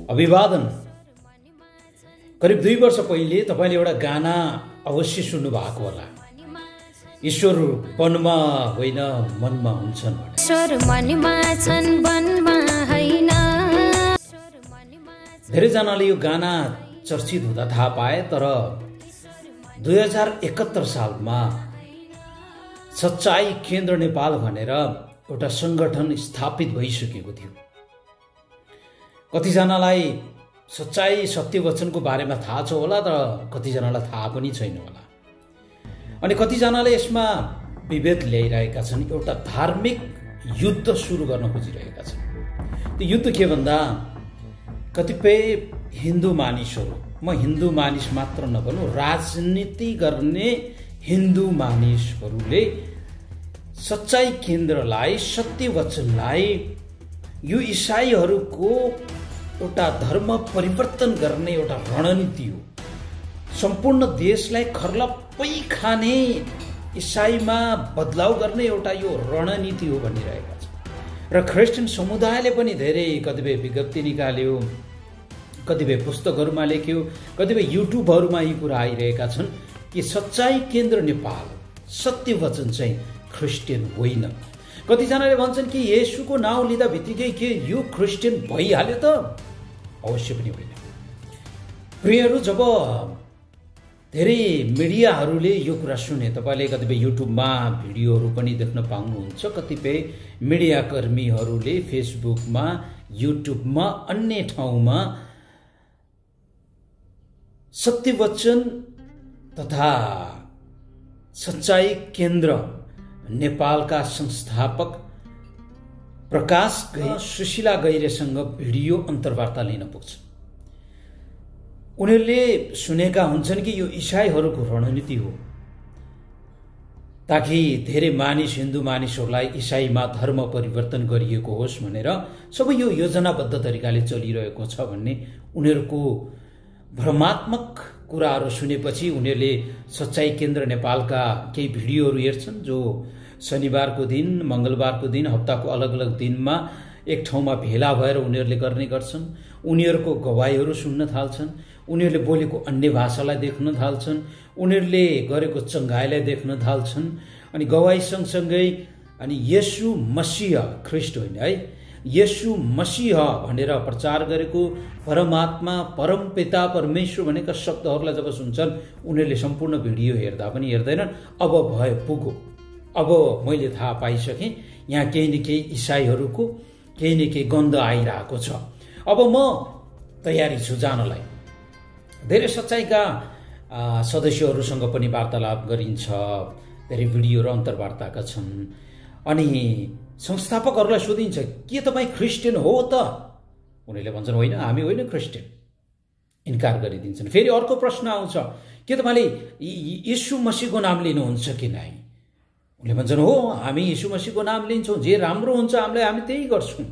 अभिवादन। करिब 2 वर्ष पहिले तपाईले एउटा गाना अवश्य सुन्नु भएको होला। ईश्वर वनमा होइन मनमा हुन्छन् भने। ईश्वर मनमा छन् वनमा हैन। धेरैजनाले यो गाना चर्चित हुँदा थाहा पाए, तर 2071 सालमा सच्चाई केन्द्र नेपाल भनेर एउटा संगठन स्थापित भइसकेको थियो। कतिजनालाई सच्चाई सत्य वचनको बारेमा थाहा छ होला, तर कतिजनालाई थाहा पनि छैन होला। अनि कतिजनाले यसमा विभेद ल्याइरहेका छन्, एउटा धार्मिक युद्ध सुरु गर्न खोजिरहेका छन्। त्यो युद्ध के भन्दा कतिपय हिन्दू मानिसहरू, म हिन्दू मानिस मात्र नभनौँ, राजनीति गर्ने हिन्दू मानिसहरूले सच्चाई केन्द्रलाई, सत्य वचनलाई यो इसाईहरूको एउटा धर्म परिवर्तन गर्ने एउटा रणनीति हो, सम्पूर्ण देशलाई खर्लप्पै खाने, इसाईमा बदलाव गर्ने एउटा यो रणनीति हो भनिरहेका छ। र क्रिस्चियन समुदायले पनि धेरै कतिपय विज्ञप्ति निकाल्यो, कतिपय पुस्तकहरूमा लेख्यो, कतिपय युट्युबहरूमा यी कुरा आइरहेका छन् कि सच्चाई केन्द्र नेपाल, सत्य वचन चाहिँ क्रिस्चियन होइन। कतिजनाले भन्छन् कि येशूको नाउँ लिँदा बित्तिकै के यो क्रिस्चियन भइहाल्यो त? अवश्य पनि होइन। प्रियहरू, जब धेरै मिडियाहरूले यो कुरा सुने, तपाईँले कतिपय युट्युबमा भिडियोहरू पनि देख्न पाउनुहुन्छ। कतिपय मिडियाकर्मीहरूले फेसबुकमा, युट्युबमा, अन्य ठाउँमा सत्यवचन तथा सच्चाई केन्द्र नेपालका संस्थापक प्रकाश सुशीला गैरेसँग भिडियो अन्तर्वार्ता लिन पुग्छ। उनीहरूले सुनेका हुन्छन् कि यो इसाईहरूको रणनीति हो, ताकि धेरै मानिस, हिन्दू मानिसहरूलाई इसाईमा धर्म परिवर्तन गरिएको होस् भनेर सबै यो योजनाबद्ध तरिकाले चलिरहेको छ भन्ने उनीहरूको भ्रमात्मक कुराहरू सुनेपछि उनीहरूले सच्चाई केन्द्र नेपालका केही भिडियोहरू हेर्छन्, जो शनिबारको दिन, मङ्गलबारको दिन, हप्ताको अलग अलग दिनमा एक ठाउँमा भेला भएर उनीहरूले गर्ने गर्छन्। उनीहरूको गवाईहरू सुन्न थाल्छन्, उनीहरूले बोलेको अन्य भाषालाई देख्न थाल्छन्, उनीहरूले गरेको चङ्गाईलाई देख्न थाल्छन्। अनि गवाई सँगसँगै अनि येशू मसीह, ख्रिस्ट होइन है, येशू मसीह भनेर प्रचार गरेको परमात्मा, परमपिता, परमेश्वर भनेका शब्दहरूलाई जब सुन्छन्, उनीहरूले सम्पूर्ण भिडियो हेर्दा पनि हेर्दैनन्। अब भयो पुगो, अब मैले थाहा पाइसकेँ, यहाँ केही न केही इसाईहरूको केही न केही गन्ध आइरहेको छ। अब म तयारी छु जानलाई। धेरै सच्चाइका सदस्यहरूसँग पनि वार्तालाप गरिन्छ, धेरै भिडियोहरू अन्तर्वार्ताका छन्। अनि संस्थापकहरूलाई सोधिन्छ, के तपाईँ क्रिस्चियन हो त? उनीहरूले भन्छन् होइन, हामी होइन क्रिस्चियन, इन्कार गरिदिन्छन्। फेरि अर्को प्रश्न आउँछ, के तपाईँले यीशु मसीहको नाम लिनुहुन्छ कि नै? उनले भन्छन् हो, हामी यीशु मसीहको नाम लिन्छौँ, जे राम्रो हुन्छ हामीलाई, हामी त्यही गर्छौँ।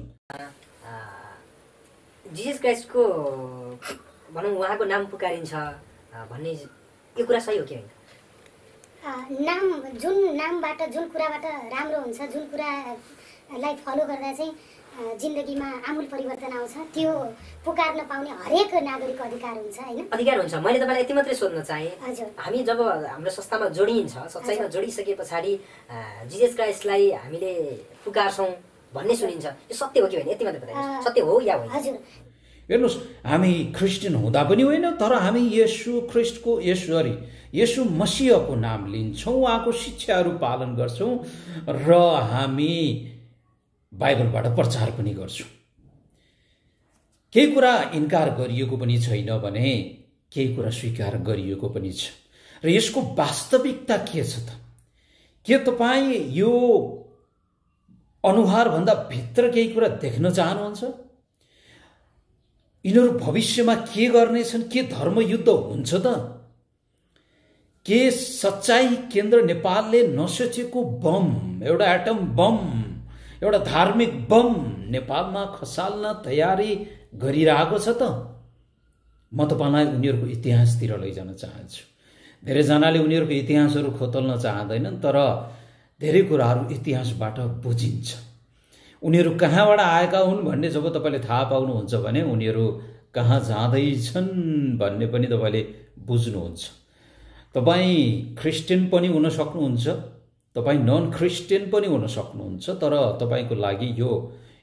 जिजस क्राइस्टको भनौँ उहाँको नाम पुकारिन्छ भन्ने यो कुरा सही हो कि होइन? नाम, जुन नामबाट, जुन कुराबाट राम्रो हुन्छ, जुन कुरालाई फलो गर्दा चाहिँ जिन्दगीमा आमूल परिवर्तन आउँछ, त्यो पुकार्न पाउने हरेक नागरिकको अधिकार हुन्छ होइन? अधिकार हुन्छ। मैले तपाईँलाई यति मात्रै सोध्न चाहेँ, हजुर, हामी जब हाम्रो संस्थामा जोडिन्छ, सच्चाइमा जोडिसके पछाडि जिजस क्राइस्टलाई हामीले पुकार्छौँ भन्ने सुनिन्छ, यो सत्य हो कि होइन? यति मात्रै बताइदिनुहोस्, सत्य हो या होइन? हजुर, हेर्नुहोस्, हामी क्रिस्चियन हुँदा पनि होइन, तर हामी येशू मसीहको नाम लिन्छौँ, उहाँको शिक्षाहरू पालन गर्छौँ र हामी बाइबलबाट प्रचार पनि गर्छौँ। केही कुरा इन्कार गरिएको पनि छैन भने केही कुरा स्वीकार गरिएको पनि छ। र यसको वास्तविकता के छ त? के तपाईँ यो अनुहारभन्दा भित्र केही कुरा देख्न चाहनुहुन्छ? यिनीहरू भविष्यमा के गर्नेछन्? के धर्मयुद्ध हुन्छ त? के सच्चाई केन्द्र नेपालले नसोचेको बम, एउटा एटम बम, एउटा धार्मिक बम नेपालमा खसाल्न तयारी गरिरहेको छ त? म तपाईँलाई उनीहरूको इतिहासतिर लैजान चाहन्छु। धेरैजनाले उनीहरूको इतिहासहरू खोतल्न चाहँदैनन्, तर धेरै कुराहरू इतिहासबाट बुझिन्छ। उनीहरू कहाँबाट आएका हुन् भन्ने जब तपाईँले थाहा पाउनुहुन्छ भने उनीहरू कहाँ जाँदैछन् भन्ने पनि तपाईँले बुझ्नुहुन्छ। तपाईँ क्रिस्चियन पनि हुन सक्नुहुन्छ, तपाईँ नन क्रिस्चियन पनि हुन सक्नुहुन्छ, तर तपाईँको लागि यो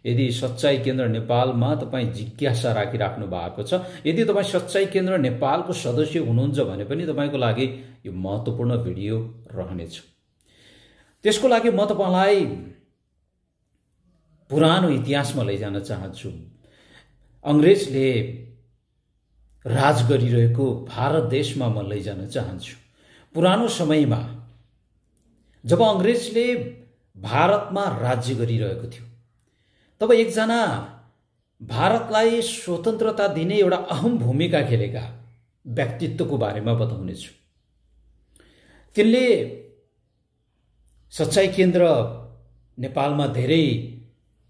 यदि सच्चाई केन्द्र नेपालमा तपाईँ जिज्ञासा राखिराख्नु भएको छ, यदि तपाईँ सच्चाई केन्द्र नेपालको सदस्य हुनुहुन्छ भने पनि तपाईँको लागि यो महत्त्वपूर्ण भिडियो रहनेछ। त्यसको लागि म तपाईँलाई पुरानो इतिहासमा लैजान चाहन्छु। अङ्ग्रेजले राज गरिरहेको भारत देशमा म लैजान चाहन्छु। पुरानो समयमा जब अङ्ग्रेजले भारतमा राज्य गरिरहेको थियो, तब एकजना भारतलाई स्वतन्त्रता दिने एउटा अहम भूमिका खेलेका व्यक्तित्वको बारेमा बताउनेछु। तिनले सच्चाई केन्द्र नेपालमा धेरै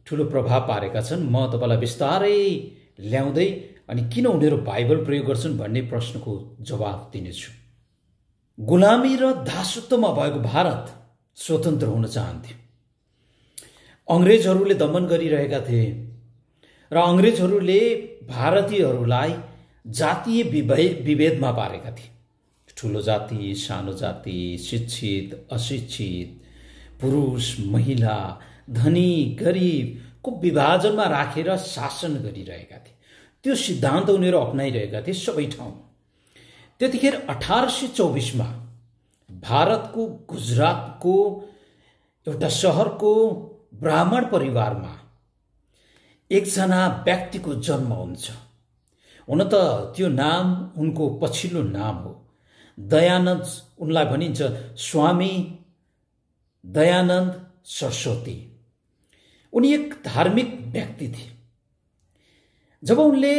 ठुलो प्रभाव पारेका छन्। म तपाईँलाई बिस्तारै ल्याउँदै अनि किन उनीहरू बाइबल प्रयोग गर्छन् भन्ने प्रश्नको जवाफ दिनेछु। गुलामी र दासत्वमा भएको भारत स्वतन्त्र हुन चाहन्थ्यो। अङ्ग्रेजहरूले दमन गरिरहेका थिए र अङ्ग्रेजहरूले भारतीयहरूलाई जातीय विभेदमा पारेका थिए। ठुलो जाति, सानो जाति, शिक्षित, अशिक्षित, पुरुष, महिला, धनी, गरिबको विभाजनमा राखेर शासन गरिरहेका थिए। त्यो सिद्धान्त उनीहरू अपनाइरहेका थिए सबै ठाउँमा। त्यतिखेर 1824 भारतको गुजरातको एउटा सहरको ब्राह्मण परिवारमा एकजना व्यक्तिको जन्म हुन्छ। हुन त त्यो नाम उनको पछिल्लो नाम हो, दयानन्द। उनलाई भनिन्छ स्वामी दयानन्द सरस्वती। उनी एक धार्मिक व्यक्ति थिए। जब उनले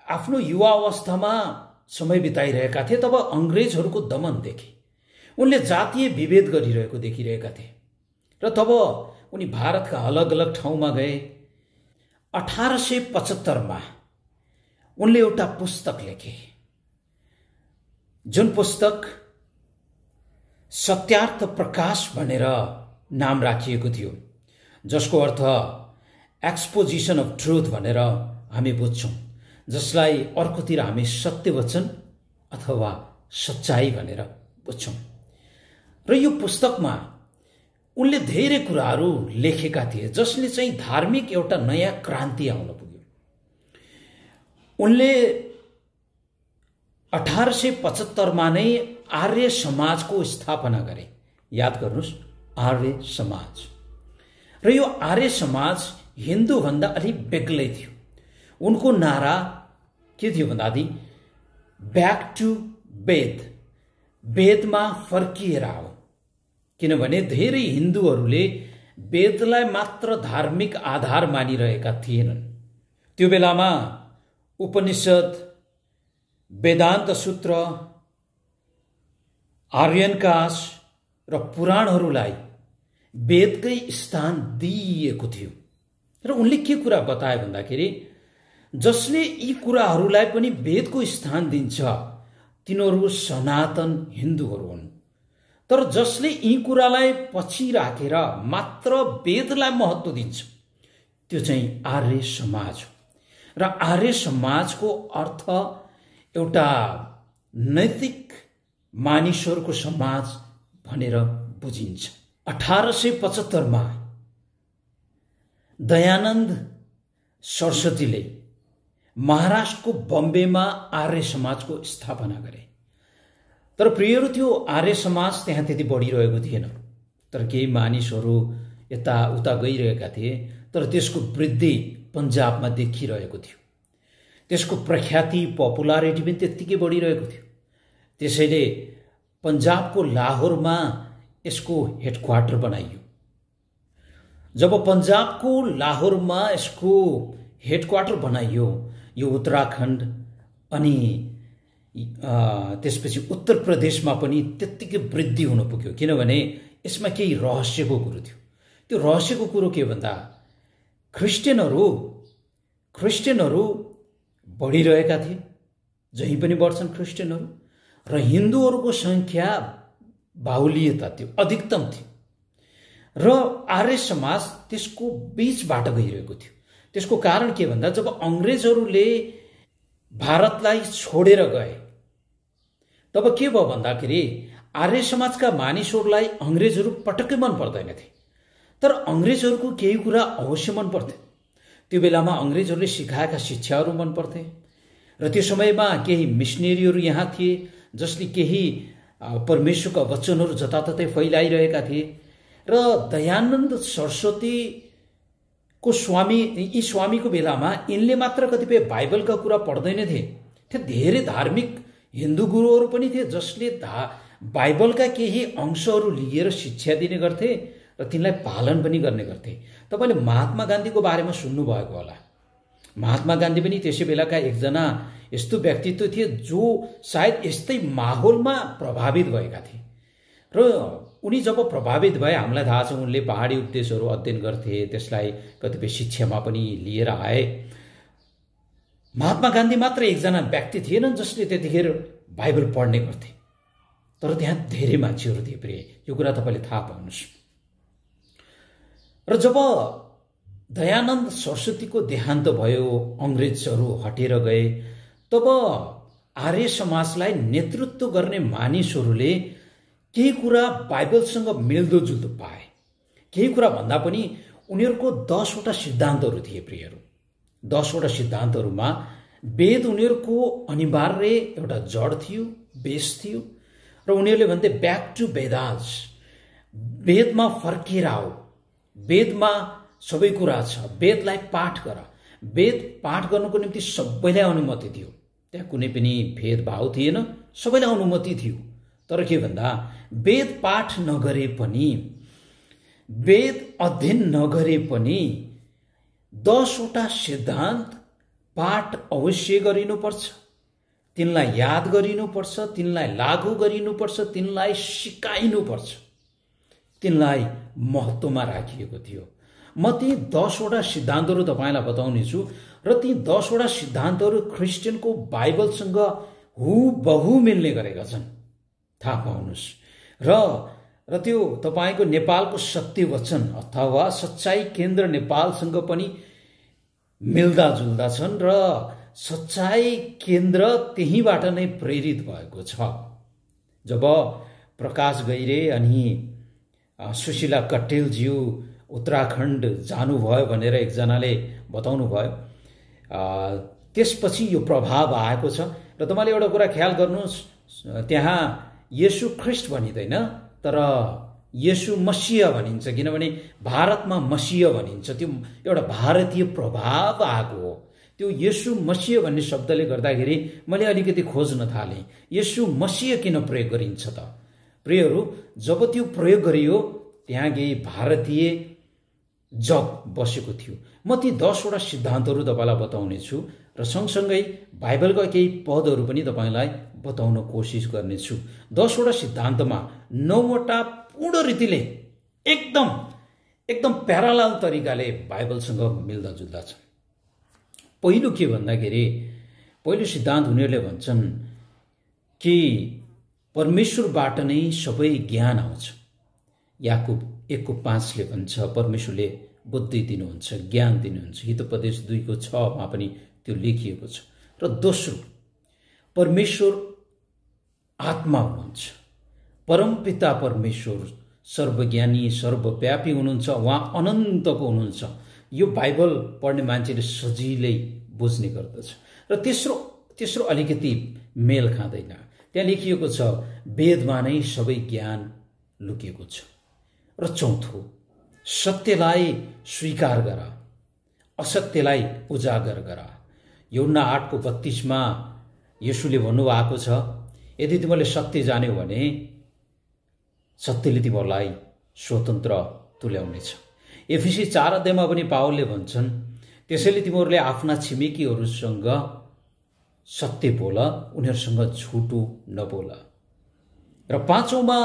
आफ्नो युवा अवस्थामा समय बिताइरहेका थिए तब अङ्ग्रेजहरूको दमन देखे। उनले जातीय विभेद गरिरहेको देखिरहेका थिए र तब उनी भारतका अलग अलग ठाउँमा गए। 1875 उनले एउटा पुस्तक लेखे, जुन पुस्तक सत्यार्थ प्रकाश भनेर नाम राखिएको थियो, जसको अर्थ एक्सपोजिसन अफ ट्रुथ भनेर हामी बुझ्छौँ, जसलाई अर्कोतिर हामी सत्यवचन अथवा सच्चाई भनेर बुझ्छौँ। र यो पुस्तकमा उनले धेरै कुराहरू लेखेका थिए जसले चाहिँ धार्मिक एउटा नयाँ क्रान्ति आउन पुग्यो। उनले 1875 नै आर्य समाजको स्थापना गरे। याद गर्नुहोस्, आर्य समाज। र यो आर्य समाज हिन्दूभन्दा अलि बेग्लै थियो। उनको नारा के थियो भन्दाखेरि ब्याक टु वेद, वेदमा फर्किएर आओ। किनभने धेरै हिन्दूहरूले वेदलाई मात्र धार्मिक आधार मानिरहेका थिएनन्। त्यो बेलामा उपनिषद, वेदान्त सूत्र, आर्यनकाश र पुराणहरूलाई वेदकै स्थान दिइएको थियो। र उनले के कुरा बताए भन्दाखेरि जसले यी कुराहरूलाई पनि वेदको स्थान दिन्छ तिनीहरू सनातन हिन्दूहरू हुन्। तर जसले यी कुरालाई पछि राखेर मात्र वेदलाई महत्त्व दिन्छ त्यो चाहिँ आर्य समाज हो। र आर्य समाजको अर्थ एउटा नैतिक मानिसहरूको समाज भनेर बुझिन्छ। 1875 दयानन्द सरस्वतीले महाराष्ट्रको बम्बेमा आर्य समाजको स्थापना गरे। तर प्रियहरू, त्यो आर्य समाज त्यहाँ त्यति बढिरहेको थिएन। तर केही मानिसहरू यताउता गइरहेका थिए, तर त्यसको वृद्धि पन्जाबमा देखिरहेको थियो। त्यसको प्रख्याति, पपुलारिटी पनि त्यत्तिकै बढिरहेको थियो। त्यसैले पन्जाबको लाहोरमा यसको हेडक्वार्टर बनाइयो। जब पन्जाबको लाहोरमा यसको हेडक्वार्टर बनाइयो, यो उत्तराखण्ड अनि त्यसपछि उत्तर प्रदेशमा पनि त्यत्तिकै वृद्धि हुन पुग्यो। किनभने यसमा केही रहस्यको कुरो थियो। त्यो रहस्यको कुरो के भन्दा क्रिस्चियनहरू बढिरहेका थिए, जहीँ पनि बढ्छन् क्रिस्चियनहरू, र हिन्दूहरूको सङ्ख्या बाहुल्यता थियो, अधिकतम थियो। र आर्य समाज त्यसको बीचबाट गइरहेको थियो। त्यसको कारण के भन्दा जब अङ्ग्रेजहरूले भारतलाई छोडेर गए तब के भयो भन्दाखेरि आर्य समाजका मानिसहरूलाई अङ्ग्रेजहरू पटक्कै मन पर्दैनथे। तर अङ्ग्रेजहरूको केही कुरा अवश्य मन पर्थे। त्यो बेलामा अङ्ग्रेजहरूले सिकाएका शिक्षाहरू मन पर्थे र त्यो समयमा केही मिसनरीहरू यहाँ थिए जसले केही परमेश्वरका वचनहरू जताततै फैलाइरहेका थिए र दयानन्द सरस्वतीको यी स्वामीको बेलामा यिनले मात्र कतिपय बाइबलका कुरा पढ्दैनथे। त्यहाँ धेरै धार्मिक हिन्दू गुरुहरू पनि थिए जसले बाइबलका केही अंशहरू लिएर शिक्षा दिने गर्थे र तिनलाई पालन पनि गर्ने गर्थे। तपाईँले महात्मा गान्धीको बारेमा सुन्नुभएको होला। महात्मा गान्धी पनि त्यसै बेलाका एकजना यस्तो व्यक्तित्व थिए जो सायद यस्तै माहौलमा प्रभावित भएका थिए र उनी जब प्रभावित भए हामीलाई थाहा छ उनले पहाडी उपदेशहरू अध्ययन गर्थे, त्यसलाई कतिपय शिक्षामा पनि लिएर आए। महात्मा गान्धी मात्र एकजना व्यक्ति थिएनन् जसले त्यतिखेर बाइबल पढ्ने गर्थे, तर त्यहाँ धेरै मान्छेहरू थिए। प्रिय, यो कुरा तपाईँले थाहा पाउनुहोस्। र जब दयानन्द सरस्वतीको देहान्त भयो, अङ्ग्रेजहरू हटेर गए, तब आर्य समाजलाई नेतृत्व गर्ने मानिसहरूले केही कुरा बाइबलसँग मिल्दोजुल्दो पाए। केही कुरा भन्दा पनि उनीहरूको 10 वटा सिद्धान्तहरू थिए। प्रियहरू, 10 वटा सिद्धान्तहरूमा वेद उनीहरूको अनिवार्य एउटा जड थियो, बेस थियो र उनीहरूले भन्थे ब्याक टु वेदास, वेदमा फर्केर आऊ, वेदमा सबै कुरा छ, वेदलाई पाठ गर। वेद पाठ गर्नको निम्ति सबैलाई अनुमति थियो, त्यहाँ कुनै पनि भेदभाव थिएन, सबैलाई अनुमति थियो। तर के भन्दा वेद पाठ नगरे पनि, वेद अध्ययन नगरे पनि 10 वटा सिद्धान्त पाठ अवश्य गरिनुपर्छ, तिनलाई याद गरिनुपर्छ, तिनलाई लागू गरिनुपर्छ, तिनलाई सिकाइनुपर्छ, तिनलाई महत्त्वमा राखिएको थियो। म ती 10 वटा सिद्धान्तहरू तपाईँलाई बताउनेछु र ती 10 वटा सिद्धान्तहरू क्रिस्चियनको बाइबलसँग हुबहु मिल्ने गरेका छन्, थाहा पाउनुहोस्। र त्यो तपाईँको नेपालको सत्य वचन अथवा सच्चाई केन्द्र नेपालसँग पनि मिल्दा जुल्दा छन् र सच्चाई केन्द्र त्यहीबाट नै प्रेरित भएको छ। जब प्रकाश गैरे अनि सुशीला कट्टेलज्यू उत्तराखण्ड जानुभयो भनेर एकजनाले बताउनु भयो, त्यसपछि यो प्रभाव आएको छ। र तपाईँले एउटा कुरा ख्याल गर्नुहोस्, त्यहाँ येशू ख्रिस्ट भनिँदैन तर येशू मसीह भनिन्छ, किनभने भारतमा मसीह भनिन्छ। त्यो एउटा भारतीय प्रभाव आएको हो। त्यो येशू मसीह भन्ने शब्दले गर्दाखेरि मैले अलिकति खोज्न थालेँ, येशू मसीह किन प्रयोग गरिन्छ त? प्रियहरू, जब त्यो प्रयोग गरियो त्यहाँ केही भारतीय जग बसेको थियो। म ती 10 वटा सिद्धान्तहरू तपाईँलाई बताउनेछु र सँगसँगै बाइबलका केही पदहरू पनि तपाईँलाई बताउन कोसिस गर्नेछु। 10 वटा सिद्धान्तमा 9 वटा पूर्ण रीतिले एकदम प्यारालाल तरिकाले बाइबलसँग मिल्दा जुल्दा छ। पहिलो के भन्दाखेरि, पहिलो सिद्धान्त उनीहरूले भन्छन् कि परमेश्वरबाट नै सबै ज्ञान आउँछ। याकुब 1:5 भन्छ परमेश्वरले बुद्धि दिनुहुन्छ, ज्ञान दिनुहुन्छ। हितोपदेश 2:6 पनि त्यो लेखिएको छ। र दोस्रो, परमेश्वर आत्मा हुनुहुन्छ। परमपिता परमेश्वर सर्वज्ञानी सर्वव्यापी हुनुहुन्छ, उहाँ अनन्तको हुनुहुन्छ। यो बाइबल पढ्ने मान्छेले सजिलै बुझ्ने गर्दछ। र तेस्रो अलिकति मेल खाँदैन। त्यहाँ लेखिएको छ वेदमा नै सबै ज्ञान लुकेको छ। र चौथो, सत्यलाई स्वीकार गर, असत्यलाई उजागर गर। यूहन्ना 8:32 येशूले भन्नुभएको छ, यदि तिमीले सत्य जान्यौ भने सत्यले तिमीहरूलाई स्वतन्त्र तुल्याउनेछ। एफिसी 4 पनि पावलले भन्छन्, त्यसैले तिमीहरूले आफ्ना छिमेकीहरूसँग सत्य बोल, उनीहरूसँग झुटो नबोल। र 5औँमा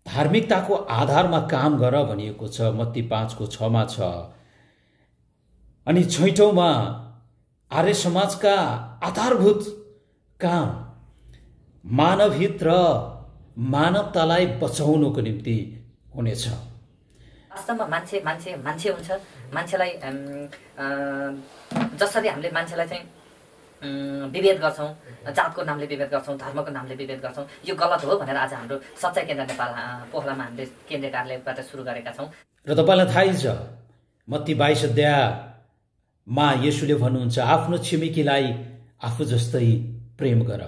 धार्मिकताको आधारमा काम गर भनिएको छ, मत्ती 5:6 छ। अनि 6औँमा आर्य समाजका आधारभूत काम मानवहित र मानवतालाई बचाउनको निम्ति हुनेछ। वास्तवमा मान्छे हुन्छ। मान्छेलाई जसरी हामीले मान्छेलाई चाहिँ विभेद गर्छौँ, जातको नामले विभेद गर्छौँ, धर्मको नामले विभेद गर्छौँ। यो गलत हो भनेर आज हाम्रो सच्चाइ केन्द्र नेपाल पोखरामा हामीले केन्द्रीय कार्यालयबाट सुरु गरेका छौँ। र तपाईँलाई थाहै छ मत्ती 22 अध्यायमा येशूले भन्नुहुन्छ आफ्नो छिमेकीलाई आफू जस्तै प्रेम गर।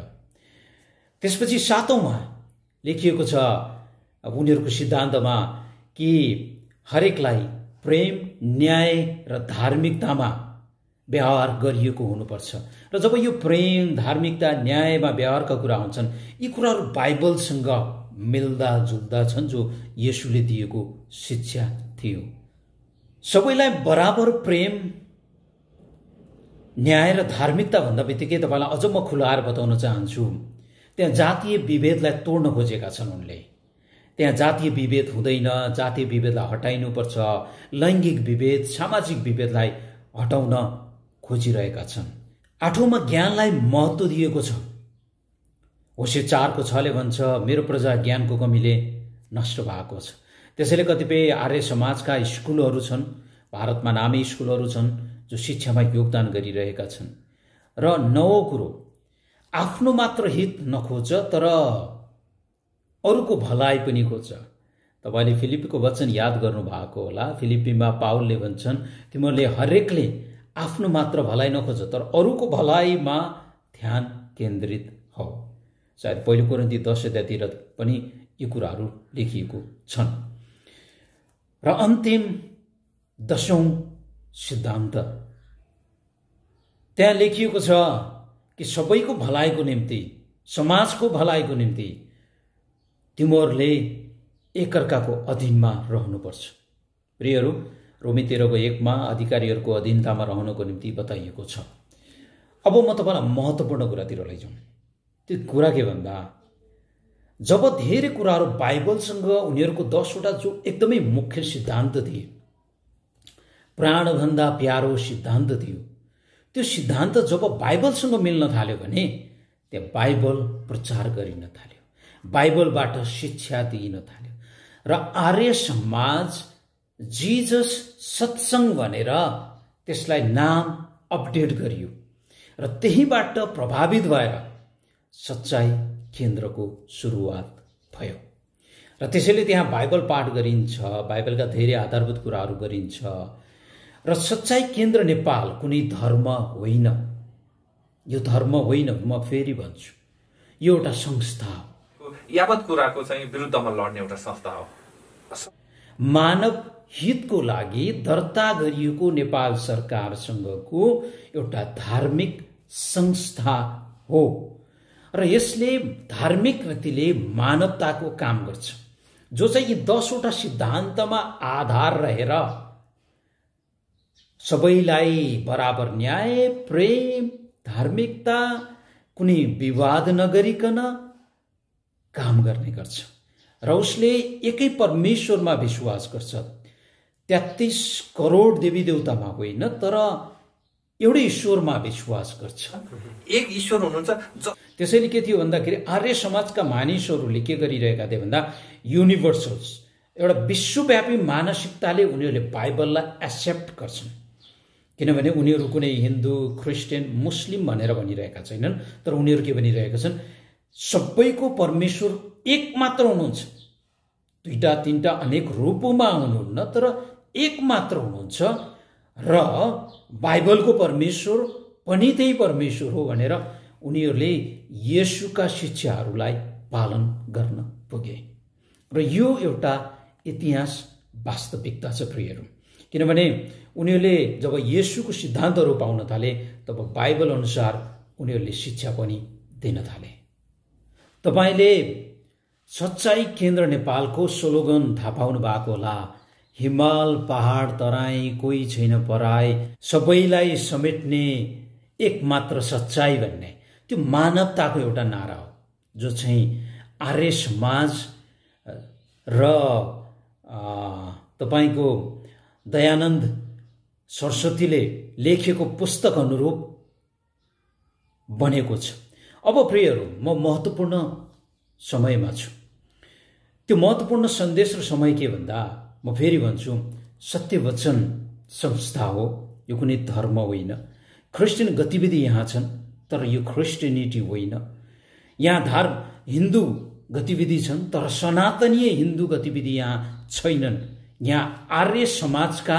त्यसपछि 7औंमा लेखिएको छ अब उनीहरूको सिद्धान्तमा कि हरेकलाई प्रेम, न्याय र धार्मिकतामा व्यवहार गरिएको हुनुपर्छ। र जब यो प्रेम, धार्मिकता, न्यायमा व्यवहारका कुरा हुन्छन्, यी कुराहरू बाइबलसँग मिल्दा जुल्दा छन्, जो येशूले दिएको शिक्षा थियो। सबैलाई बराबर प्रेम, न्याय र धार्मिकता भन्दा बित्तिकै तपाईँलाई अझ म खुलाएर बताउन चाहन्छु, त्यहाँ जातीय विभेदलाई तोड्न खोजेका छन् उनले। त्यहाँ जातीय विभेद हुँदैन, जातीय विभेदलाई हटाइनुपर्छ, लैङ्गिक विभेद, सामाजिक विभेदलाई हटाउन खोजिरहेका छन्। 8औंमा ज्ञानलाई महत्त्व दिएको छ। होशे 4:6ले भन्छ मेरो प्रजा ज्ञानको कमीले नष्ट भएको छ। त्यसैले कतिपय आर्य समाजका स्कुलहरू छन्, भारतमा नामी स्कुलहरू छन् जो शिक्षामा योगदान गरिरहेका छन्। र 9औं कुरो, आफ्नो मात्र हित नखोज तर अरूको भलाइ पनि खोज। तपाईँले फिलिपीको वचन याद गर्नु भएको होला। फिलिपीमा पावलले भन्छन् तिमीहरूले हरेकले आफ्नो मात्र भलाइ नखोज तर अरूको भलाइमा ध्यान केन्द्रित हो। सायद पहिलो कोरिन्थी 10 अध्यायतिर पनि यी कुराहरू लेखिएको छन्। र अन्तिम 10औं सिद्धान्त त्यहाँ लेखिएको छ कि सबैको भलाइको निम्ति, समाजको भलाइको निम्ति तिमीहरूले एकअर्काको अधीनमा रहनुपर्छ। प्रियहरू, रोमी 13:1मा अधिकारीहरूको अधीनतामा रहनको निम्ति बताइएको छ। अब म तपाईँलाई महत्त्वपूर्ण कुरातिर लैजाउँ। त्यो कुरा के भन्दा जब धेरै कुराहरू बाइबलसँग उनीहरूको 10वटा जो एकदमै मुख्य सिद्धान्त थिए, प्राणभन्दा प्यारो सिद्धान्त थियो, त्यो सिद्धान्त जब बाइबलसँग मिल्न थाल्यो भने त्यहाँ बाइबल प्रचार गरिन थाल्यो, बाइबलबाट शिक्षा दिइन थाल्यो। र आर्य समाज जिजस सत्सङ्ग भनेर त्यसलाई नाम अपडेट गरियो र त्यहीबाट प्रभावित भएर सच्चाइ केन्द्रको सुरुवात भयो। र त्यसैले त्यहाँ बाइबल पाठ गरिन्छ, बाइबलका धेरै आधारभूत कुराहरू गरिन्छ। र सच्चाइ केन्द्र नेपाल कुनै धर्म होइन, यो धर्म होइन, म फेरि भन्छु, यो एउटा संस्था हो। यावत कुराको चाहिँ विरुद्धमा लड्ने एउटा संस्था हो। मानव हितको लागि दर्ता गरिएको नेपाल सरकारसँगको एउटा धार्मिक संस्था हो। र यसले धार्मिक रीतिले मानवताको काम गर्छ, जो चाहिँ यी 10वटा सिद्धान्तमा आधार रहेर सबैलाई बराबर न्याय, प्रेम, धार्मिकता, कुनै विवाद नगरिकन काम गर्ने गर्छ। र उसले एकै परमेश्वरमा विश्वास गर्छ। 33 करोड देवी देवतामा होइन तर एउटै ईश्वरमा विश्वास गर्छ। एक ईश्वर हुनुहुन्छ। त्यसैले के थियो भन्दाखेरि आर्य समाजका मानिसहरूले के गरिरहेका थिए भन्दा युनिभर्सल्स, एउटा विश्वव्यापी मानसिकताले उनीहरूले बाइबललाई एक्सेप्ट गर्छन्। किनभने उनीहरू कुनै हिन्दू, क्रिस्चियन, मुस्लिम भनेर भनिरहेका छैनन्, तर उनीहरू के भनिरहेका छन्, सबैको परमेश्वर एक मात्र हुनुहुन्छ। 2-3 अनेक रूपमा हुनुहुन्न तर एक मात्र हुनुहुन्छ। र बाइबलको परमेश्वर पनि त्यही परमेश्वर हो भनेर उनीहरूले येशूका शिक्षाहरूलाई पालन गर्न पुगे। र यो एउटा इतिहास वास्तविकता छ प्रियहरू। किनभने उनीहरूले जब येशूको सिद्धान्तहरू पाउन थाले तब बाइबल अनुसार उनीहरूले शिक्षा पनि दिन थाले। तपाईँले सच्चाइ केन्द्र नेपालको स्लोगन थाहा पाउनु भएको होला, हिमाल पहाड तराई कोही छैन पराई, सबैलाई समेट्ने एकमात्र सच्चाइ भन्ने त्यो मानवताको एउटा नारा हो, जो चाहिँ आर्य समाज र तपाईँको दयानन्द सरस्वतीले लेखेको पुस्तक अनुरूप बनेको छ। अब प्रियहरू, म महत्त्वपूर्ण समयमा छु। त्यो महत्त्वपूर्ण सन्देश र समय के भन्दा म फेरि भन्छु, सत्यवचन संस्था हो, यो कुनै धर्म होइन। क्रिस्चियन गतिविधि यहाँ छन्, तर यो क्रिस्टियनिटी होइन। यहाँ हिन्दू गतिविधि छन् तर सनातनीय हिन्दू गतिविधि यहाँ छैनन्। यहाँ आर्य समाजका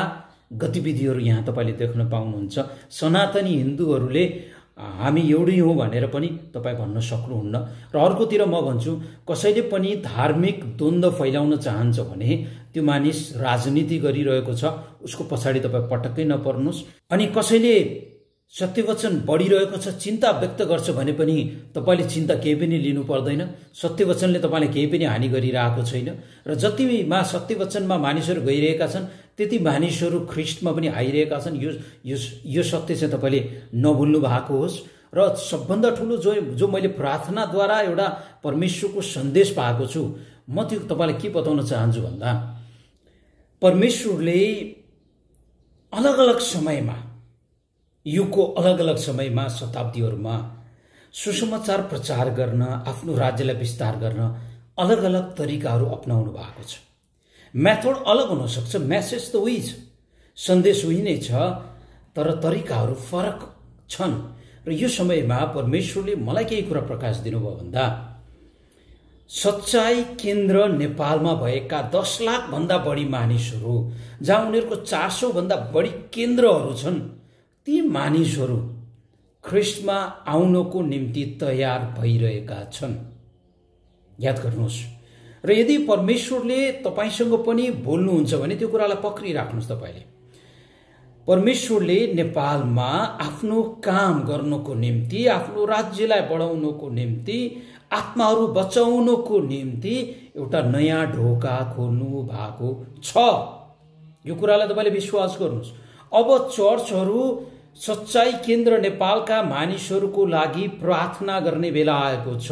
गतिविधिहरू यहाँ तपाईँले देख्न पाउनुहुन्छ। सनातनी हिन्दूहरूले हामी एउटै हौँ भनेर पनि तपाईँ भन्न सक्नुहुन्न। र अर्कोतिर म भन्छु, कसैले पनि धार्मिक द्वन्द्व फैलाउन चाहन्छ भने त्यो मानिस राजनीति गरिरहेको छ, उसको पछाडि तपाईँ पटक्कै नपर्नुहोस्। अनि कसैले सत्यवचन बढिरहेको छ चिन्ता व्यक्त गर्छ भने पनि तपाईँले चिन्ता केही पनि लिनु पर्दैन। सत्यवचनले तपाईँले केही पनि हानि गरिरहेको छैन। र जतिमा सत्यवचनमा मानिसहरू गइरहेका छन् त्यति मानिसहरू ख्रिस्टमा पनि आइरहेका छन्। यो सत्य चाहिँ तपाईँले नभुल्नु भएको होस्। र सबभन्दा ठुलो जो मैले प्रार्थनाद्वारा एउटा परमेश्वरको सन्देश पाएको छु, म त्यो तपाईँलाई के बताउन चाहन्छु भन्दा, परमेश्वरले अलग अलग समयमा, युगको अलग अलग समयमा, शताब्दीहरूमा सुसमाचार प्रचार गर्न, आफ्नो राज्यलाई विस्तार गर्न अलग अलग तरिकाहरू अपनाउनु भएको छ। मेथड अलग हुन सक्छ, मेसेज त उही छ, सन्देश उही नै छ, तर तरिकाहरू फरक छन्। र यो समयमा परमेश्वरले मलाई केही कुरा प्रकाश दिनुभयो भन्दा, सच्चाई केन्द्र नेपालमा भएका 10 लाख भन्दा बढी मानिसहरू, जहाँ उनीहरूको 400 भन्दा बढी केन्द्रहरू छन्, ती मानिसहरू ख्रिस्टमा आउनको निम्ति तयार भइरहेका छन्। याद गर्नुहोस्। र यदि परमेश्वरले तपाईसँग पनि बोल्नुहुन्छ भने त्यो कुरालाई पक्रिराख्नुहोस्। तपाईँले परमेश्वरले नेपालमा आफ्नो काम गर्नको निम्ति, आफ्नो राज्यलाई बढाउनको निम्ति, आत्माहरू बचाउनको निम्ति एउटा नयाँ ढोका खोल्नु भएको छ। यो कुरालाई तपाईँले विश्वास गर्नुहोस्। अब चर्चहरू सच्चाई केन्द्र नेपालका मानिसहरूको लागि प्रार्थना गर्ने बेला आएको छ।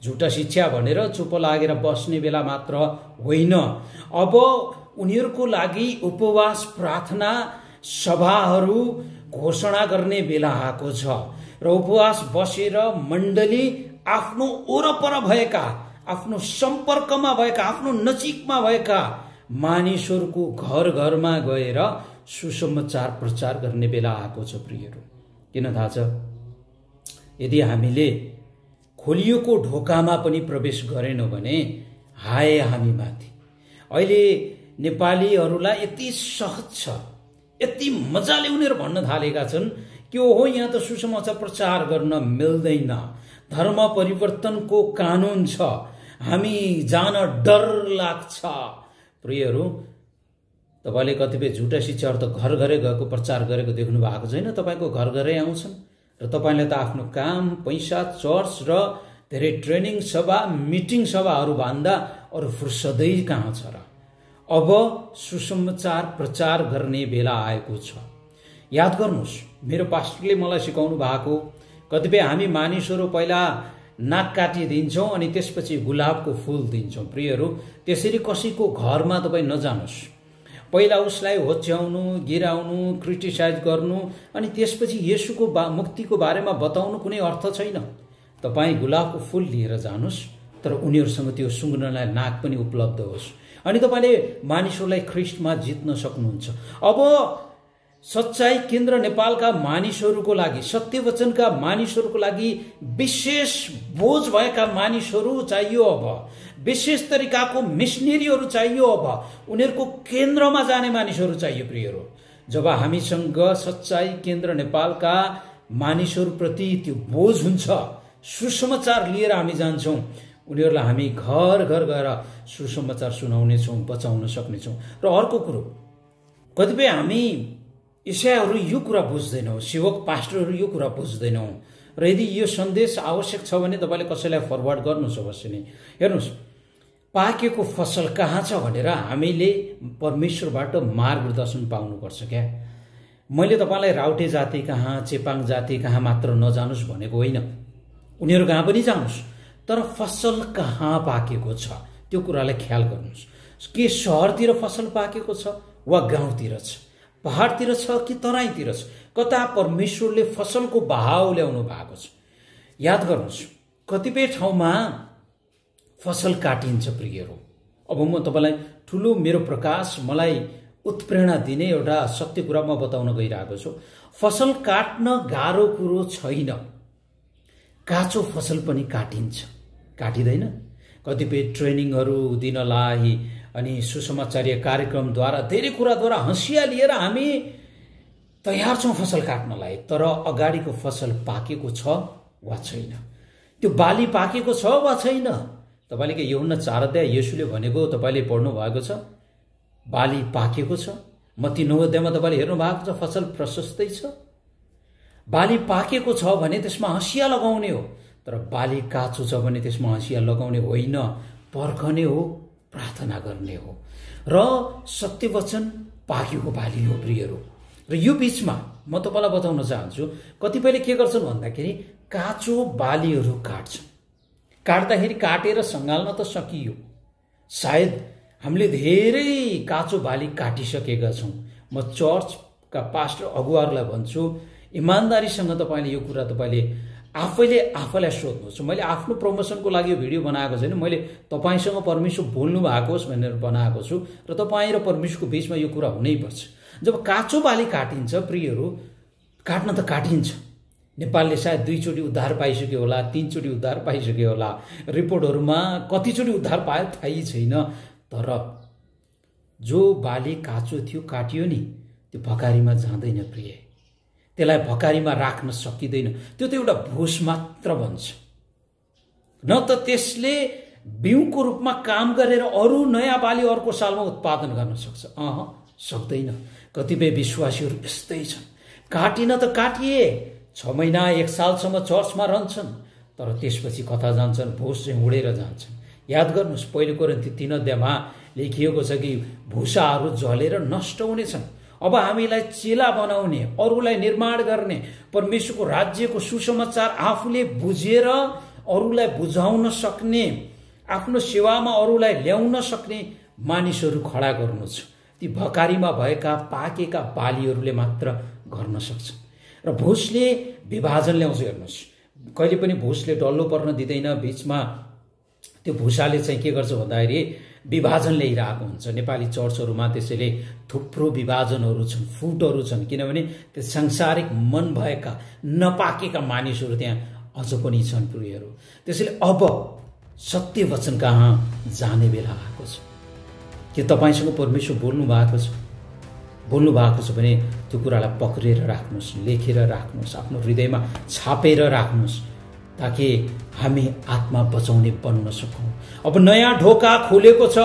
झुटा शिक्षा भनेर चुप लागेर बस्ने बेला मात्र होइन। अब उनीहरूको लागि उपवास प्रार्थना सभाहरू घोषणा गर्ने बेला आएको छ। र उपवास बसेर मण्डली आफ्नो वरपर भएका, आफ्नो सम्पर्कमा भएका, आफ्नो नजिकमा भएका मानिसहरूको घर घरमा गएर सुसमाचार प्रचार गर्ने बेला आएको छ। प्रियहरू, किन थाहा छ? यदि हामीले खोलिएको ढोकामा पनि प्रवेश गरेनौँ भने हाय हामी माथि। अहिले नेपालीहरूलाई यति सहज छ, यति मजाले उनीहरू भन्न थालेका छन् कि ओहो यहाँ त सुसमाचार प्रचार गर्न मिल्दैन, धर्म परिवर्तनको कानुन छ, हामी जान डर लाग्छ। प्रियहरू, तपाईँले कतिपय झुटा शिक्षाहरू त घर घरै गएको प्रचार गरेको देख्नु भएको छैन? तपाईँको घर घरै आउँछन् र तपाईँलाई त आफ्नो काम, पैसा, चर्च र धेरै ट्रेनिङ सभा, मिटिङ सभाहरू भन्दा अरू फुर्सदै कहाँ छ र? अब सुसमाचार प्रचार गर्ने बेला आएको छ। याद गर्नुहोस्, मेरो पास्टरले मलाई सिकाउनु भएको, कतिपय हामी मानिसहरू पहिला नाक काटिदिन्छौँ अनि त्यसपछि गुलाबको फुल दिन्छौँ। प्रियहरू, त्यसरी कसैको घरमा तपाईँ नजानुहोस्। पहिला उसलाई होच्याउनु, गिराउनु, क्रिटिसाइज गर्नु अनि त्यसपछि येशूको मुक्तिको बारेमा बताउनु कुनै अर्थ छैन। तपाईँ गुलाबको फुल लिएर जानुहोस्, तर उनीहरूसँग त्यो सुँघ्नलाई नाक पनि उपलब्ध होस्, अनि तपाईँले मानिसहरूलाई ख्रिस्टमा जित्न सक्नुहुन्छ। अब सच्चाई केन्द्र नेपालका मानिसहरूको लागि, सत्यवचनका मानिसहरूको लागि विशेष बोझ भएका मानिसहरू चाहियो। अब विशेष तरिकाको मिसनरीहरू चाहियो। अब उनीहरूको केन्द्रमा जाने मानिसहरू चाहियो। प्रियहरू, जब हामीसँग सच्चाई केन्द्र नेपालका मानिसहरूप्रति त्यो बोझ हुन्छ, सुसमाचार लिएर हामी जान्छौँ, उनीहरूलाई हामी घर घर गएर सुसमाचार सुनाउनेछौँ, बचाउन सक्नेछौँ। र अर्को कुरो, कतिपय हामी ईसाईहरू यो कुरा बुझ्दैनौँ, सेवक पास्टरहरू यो कुरा बुझ्दैनौँ। र यदि यो सन्देश आवश्यक छ भने तपाईँले कसैलाई फरवर्ड गर्नुहोस् अवश्य नै। हेर्नुहोस्, पाकेको फसल कहाँ छ भनेर हामीले परमेश्वरबाट मार्गदर्शन पाउनुपर्छ क्या। मैले तपाईँलाई राउटे जाति कहाँ, चेपाङ जाति कहाँ मात्र नजानुहोस् भनेको होइन, उनीहरू कहाँ पनि जानुहोस्, तर फसल कहाँ पाकेको छ त्यो कुरालाई ख्याल गर्नुहोस्। के सहरतिर फसल पाकेको छ वा गाउँतिर छ, पहाडतिर छ कि तराईतिर छ? कता परमेश्वरले फसलको बहाव ल्याउनु भएको छ? याद गर्नुहोस्, कतिपय ठाउँमा फसल काटिन्छ। प्रियहरू, अब म तपाईँलाई ठुलो मेरो प्रकाश, मलाई उत्प्रेरणा दिने एउटा सत्य कुरा म बताउन गइरहेको छु। फसल काट्न गाह्रो कुरो छैन। काँचो फसल पनि काटिन्छ, काटिँदैन? कतिपय ट्रेनिङहरू दिनलाई अनि सुसमाचारीय कार्यक्रमद्वारा धेरै कुराद्वारा हँसिया लिएर हामी तयार छौँ फसल काट्नलाई, तर अगाडिको फसल पाकेको छ वा छैन, त्यो बाली पाकेको छ वा छैन। तपाईँले के यूहन्ना 4 अध्याय येशूले भनेको तपाईँले पढ्नु भएको छ? बाली पाकेको छ। मत्ती 9 अध्यायमा तपाईँले हेर्नु भएको छ, फसल प्रशस्तै छ। बाली पाकेको छ भने त्यसमा हँसिया लगाउने हो, तर बाली काँचो छ भने त्यसमा हँसिया लगाउने होइन, पर्खने हो, प्रार्थना गर्ने हो। र सत्यवचन पाकेको बाली हो प्रियहरू। र यो बिचमा म तपाईँलाई बताउन चाहन्छु, कतिपयले के गर्छन् भन्दाखेरि काँचो बालीहरू काट्छन्। काट्दाखेरि काटेर सँगाल्न त सकियो, सायद हामीले धेरै काँचो बाली काटिसकेका छौँ। म चर्चका पास्टर अगुवाहरूलाई भन्छु, इमान्दारीसँग तपाईँले यो कुरा तपाईँले आफैलाई सोध्नुहोस्। मैले आफ्नो प्रमोसनको लागि यो भिडियो बनाएको छैन, मैले तपाईँसँग परमेश्वर बोल्नु भएको होस् भनेर बनाएको छु र तपाईँ र परमेश्वरको बिचमा यो कुरा हुनैपर्छ। जब काँचो बाली काटिन्छ प्रियहरू, काट्न त काटिन्छ। नेपालले सायद 2 चोटि उद्धार पाइसक्यो होला, 3 चोटि उद्धार पाइसक्यो होला, रिपोर्टहरूमा कतिचोटि उद्धार पायो थाहै छैन। तर जो बाली काँचो थियो काटियो नि, त्यो भकारीमा जाँदैन प्रिय, त्यसलाई भकारीमा राख्न सकिँदैन। त्यो त एउटा भुस मात्र बन्छ, न त त्यसले बिउको रूपमा काम गरेर अरू नयाँ बाली अर्को सालमा उत्पादन गर्न सक्छ। सक्दैन। कतिपय विश्वासीहरू यस्तै छन्, काटिन त काटिए, 6 महिना 1 सालसम्म चर्चमा रहन्छन्, तर त्यसपछि कता जान्छन्? भुस चाहिँ उडेर जान्छन्। याद गर्नुहोस्, पहिलो कोरिन्थी 3 अध्यायमा लेखिएको छ कि भुसाहरू जलेर नष्ट हुनेछन्। अब हामीलाई चेला बनाउने, अरूलाई निर्माण गर्ने, परमेश्वरको राज्यको सुसमाचार आफूले बुझेर अरूलाई बुझाउन सक्ने, आफ्नो सेवामा अरूलाई ल्याउन सक्ने मानिसहरू खडा गर्नु छ। ती भकारीमा भएका पाकेका बालीहरूले मात्र गर्न सक्छन्। र भुसले विभाजन ल्याउँछ। हेर्नुहोस्, कहिले पनि भुसले डल्लो पर्न दिँदैन। बिचमा त्यो भुसाले चाहिँ के गर्छ भन्दाखेरि विभाजन ल्याइरहेको हुन्छ। नेपाली चर्चहरूमा त्यसैले थुप्रो विभाजनहरू छन्, फुटहरू छन्, किनभने त्यो सांसारिक मन भएका नपाकेका मानिसहरू त्यहाँ अझ पनि छन् प्रियहरू। त्यसैले अब सत्य वचन कहाँ जाने बेला आएको छ। के तपाईँसँग परमेश्वर बोल्नु भएको छ? बोल्नु भएको छ भने त्यो कुरालाई पक्रेर राख्नुहोस्, लेखेर राख्नुहोस्, आफ्नो हृदयमा छापेर राख्नुहोस्, ताकि हामी आत्मा बचाउने बन्न सकौँ। अब नयाँ ढोका खोलेको छ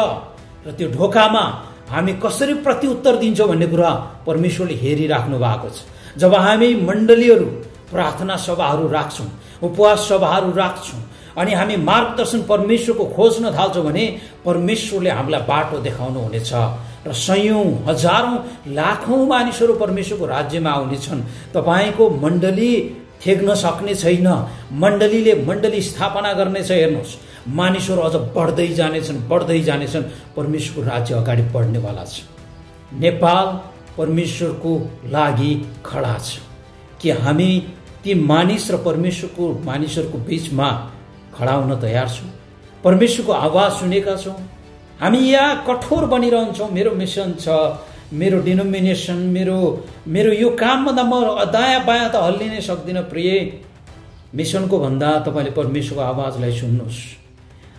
र त्यो ढोकामा हामी कसरी प्रत्युत्तर दिन्छौँ भन्ने कुरा परमेश्वरले हेरिराख्नु भएको छ। जब हामी मण्डलीहरू प्रार्थना सभाहरू राख्छौँ, उपवास सभाहरू राख्छौँ अनि हामी मार्गदर्शन परमेश्वरको खोज्न थाल्छौँ भने परमेश्वरले हामीलाई बाटो देखाउनु हुनेछ र सयौं, हजारौं, लाखौं मानिसहरू परमेश्वरको राज्यमा आउनेछन्। तपाईँको मण्डली थेग्न सक्ने छैन। मण्डलीले मण्डली स्थापना गर्नेछ। हेर्नुहोस्, मानिसहरू अझ बढ्दै जानेछन्, बढ्दै जानेछन्। परमेश्वरको राज्य अगाडि बढ्नेवाला छ। नेपाल परमेश्वरको लागि खडा छ। कि हामी ती मानिस र परमेश्वरको मानिसहरूको बिचमा खडा हुन तयार छौँ? परमेश्वरको आवाज सुनेका छौँ? हामी यहाँ कठोर बनिरहन्छौँ, मेरो मिसन छ, मेरो डिनोमिनेसन, मेरो यो कामभन्दा म दायाँ बायाँ त हल्लिनै सक्दिनँ। प्रिय, मिसनको भन्दा तपाईँले परमेश्वरको आवाजलाई सुन्नुहोस्।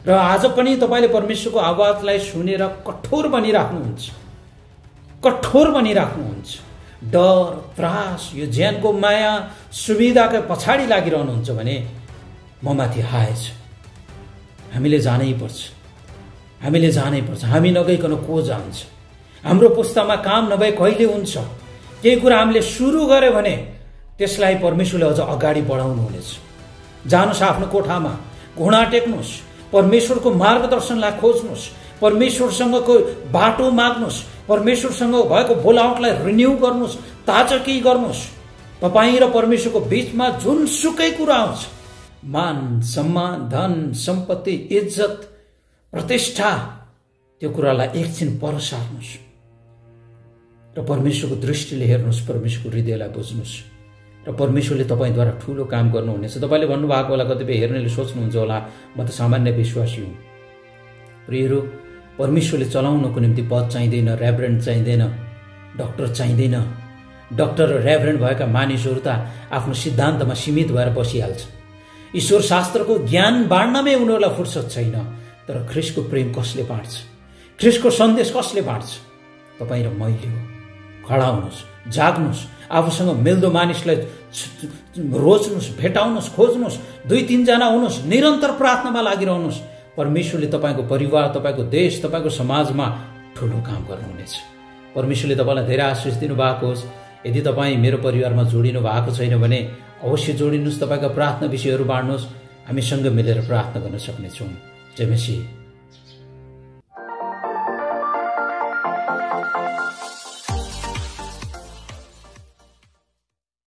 र आज पनि तपाईँले परमेश्वरको आवाजलाई सुनेर कठोर बनिराख्नुहुन्छ, कठोर बनिराख्नुहुन्छ। डर, त्रास, यो ज्यानको माया, सुविधाका पछाडि लागिरहनुहुन्छ भने म माथि हाएछ। हामीले जानै पर्छ, हामीले जानै पर्छ। हामी नगइकन को जान्छ? हाम्रो पुस्तामा काम नभए कहिले हुन्छ? केही कुरा हामीले सुरु गर्यो भने त्यसलाई परमेश्वरले अझ अगाडि बढाउनु हुनेछ। जानुहोस् आफ्नो कोठामा, घुँडा टेक्नुहोस्, परमेश्वरको मार्गदर्शनलाई खोज्नुहोस्, परमेश्वरसँगको बाटो माग्नुहोस्, परमेश्वरसँग भएको बोलावटलाई रिन्यू गर्नुहोस्, ताजगी गर्नुहोस्। तपाईँ र परमेश्वरको बिचमा जुनसुकै कुरा आउँछ, मान, सम्मान, धन, सम्पत्ति, इज्जत, प्रतिष्ठा, त्यो कुरालाई एकछिन पर सार्नुहोस् र परमेश्वरको दृष्टिले हेर्नुहोस्, परमेश्वरको हृदयलाई बुझ्नुहोस् र परमेश्वरले तपाईँद्वारा ठुलो काम गर्नुहुनेछ। तपाईँले भन्नुभएको होला, कतिपय हेर्नेले सोच्नुहुन्छ होला म त सामान्य विश्वासी हुँ। प्रियहरू, परमेश्वरले चलाउनको निम्ति पद चाहिँदैन, रेभरेन्ड चाहिँदैन, डक्टर चाहिँदैन। डक्टर र रेभरेन्ड भएका मानिसहरू त आफ्नो सिद्धान्तमा सीमित भएर बसिहाल्छ। ईश्वर शास्त्रको ज्ञान बाँड्नमै उनीहरूलाई फुर्सद छैन। तर ख्रिस्टको प्रेम कसले बाँड्छ? ख्रिस्टको सन्देश कसले बाँड्छ? तपाईँ र मैले हो। खडा हुनुहोस्, जाग्नुहोस्, आफूसँग मिल्दो मानिसलाई रोज्नुहोस्, भेटाउनुहोस्, खोज्नुहोस्, 2-3 जना हुनुहोस्, निरन्तर प्रार्थनामा लागिरहनुहोस्। परमेश्वरले तपाईँको परिवार, तपाईँको देश, तपाईँको समाजमा ठुलो काम गर्नुहुनेछ। परमेश्वरले तपाईँलाई धेरै आशिष दिनुभएको होस्। यदि तपाईँ मेरो परिवारमा जोडिनु भएको छैन भने अवश्य जोडिनुहोस्, तपाईँका प्रार्थना विषयहरू बाँड्नुहोस्, हामीसँग मिलेर प्रार्थना गर्न सक्नेछौँ। जय मसीह।